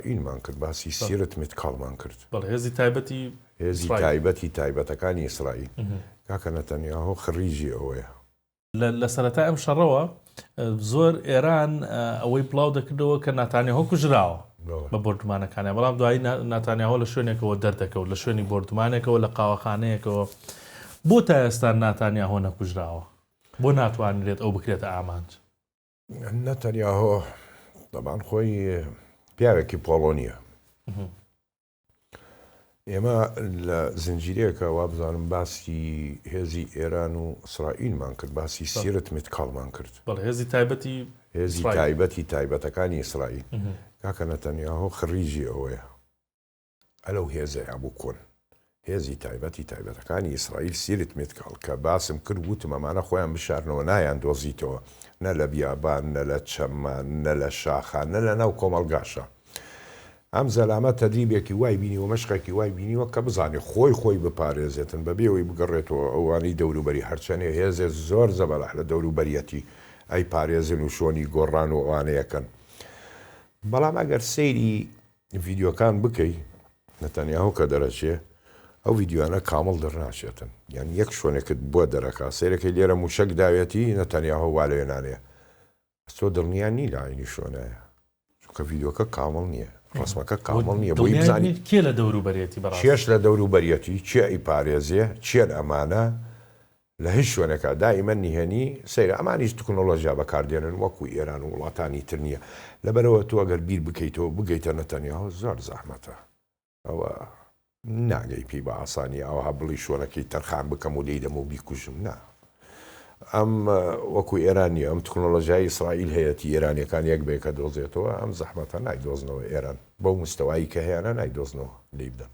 ئیسرائیلمان کرد، باسی سیرت متکاڵمان کرد. بەڵێ هێزی تایبەتی هێزی تایبەتی تایبەتەکانی ئیسرائیل. کاکە نەتەنیاهۆ خڕیجی ئەوەیە. لە سەرەتای ئەم شەڕەوە زۆر ئێران ئەوەی بڵاو دەکردەوە کە ناتانیاهۆ کوژراوە بە بۆردومانەکانیان، بەڵام دوایی ناتانیاهۆ لە شوێنێکەوە دەردەکەوت، لە شوێنی بۆردومانێکەوە لە قاوەخانەیەکەوە. بۆ تا ئێستا ناتانیاهۆ نەکوژراوە؟ بۆ ناتوانرێت ئەو بکرێتە ئامانج؟ نەتەنیاهۆ تەبعەن خۆی پیاوێکی پۆڵۆنیە. ئێمە لە زنجیرەیەکە وابزانم باسی هێزی ئێران و ئیسرائیلمان کرد، باسی سیرت متکاڵمان کرد. بەڵێ هێزی تایبەتی هێزی تایبەتی تایبەتەکانی ئیسرائیل. کاکە نەتەنیاهۆ خڕیجی ئەوەیە. ئەلەو هێزەیە بوو کۆن. هێزی تایبەتی تایبەتەکانی ئیسرائیل سیرت متکاڵ کە باسم کرد وتم ئەمانە خۆیان بشارنەوە نایان دۆزیتەوە نە لە بیابان نە لە چەمان نە لە شاخا نە لە ناو کۆمەڵگاشا. ئەم زەلامە تەدریبێکی وای بینیوە، مەشقێکی وای بینیوە کە بزانێ خۆی خۆی بپارێزێتن بەبێ ئەوەی بگەڕێتەوە ئەوانەی دەوروبەری هەرچەنێ هێزێ زۆر زەبەلاح لە دەوروبەریەتی ئەیپارێزن و شۆنی گۆڕان و ئەوانەیەکەن بەڵام ئەگەر سەیری ڤیدیۆکان بکەی نەتەنیاهۆ کە دەرەچێ ئەو ڤیدیۆیانە کامڵ دەرناچێتن یان یەک شۆنێکت بۆ دەرەکا سەیرەکەی لێرە موشەک داوێتی نەتەنیاهۆ وا لەوێ نانێ تۆ دڵنیا نی لە عەینی شۆنایە چونکە ڤیدیۆکە کامڵ نییە ڕەسمەکە کامڵ نییە بۆی بزانی کێ لە دەوروبەرێتی بەڕاستی کێش لە دەوروبەریەتی کێ ئەیپارێزێ کێن ئەمانە لە هیچ شوێنێکا دائیمەن نهێنی سەیرە ئەمانیش تکنۆلۆژیا بەکاردێنن وەکو ئێران و وڵاتانی تر نییە لەبەرئەوە تۆ ئەگەر بیر بکەیتەوە بگەیتە نەتەنیاهۆ زۆر زەحمەتە ئەوە ناگەی پێی بە ئاسانی ئاوها بڵی شۆنەکەی تەرخان بکەم و لێی دەم و بیکوژم نا ئەم وەکو ئێران نیە ئەم تکنۆلۆژیای ئیسرائیل هەیەتی ئێرانیەکان یەک بەیەکە دۆزێتەوە ئەم زەحمەتە نایدۆزنەوە ئێران بەو مستەوایی کە هەیانە نایدۆزنەوە لێی بدەن.